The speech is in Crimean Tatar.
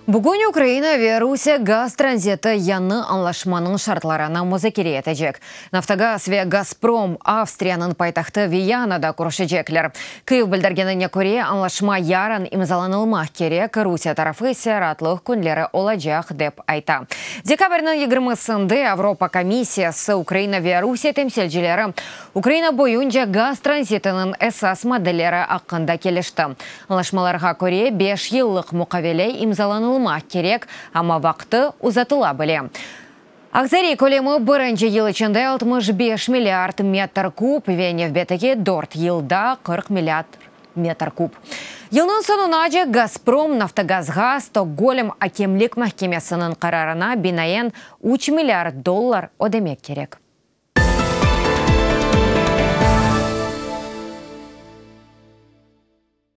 Bugün Ukraina ve Rusiye gaz tranziti yañı añlaşmanıñ şartlarını muzakere etecek. Naftogaz ve Gazprom Avstriyanıñ paytahtı Viyanada körüşecekler. Kyiv bildirgenine köre, añlaşma yarın imzalanılmaq kerek, Rusiye tarafı ise raatlıq künleri olacaq, dep ayta. Dekabrniñ yigirmisinde Avropa komissiyası, Ukraina ve Rusiye temsilcileri Ukraina boyunca gaz tranzitiniñ esas maddeleri aqqında kelişti. Añlaşmalarğa köre, beş yıllıq muqavele imzalanılmaq kerek, amma vaqtı uzatıla bile. Ağzariy kölemi birinci yıl içinde 65 milliard metr kub ve nevbetteki dört yılda 40 milliard metr kub. Yılnıñ soñunace Gazprom Naftogazğa Stokgolm akemlik mahkemesiniñ qararına binaen 3 milliard dollar ödemek kerek.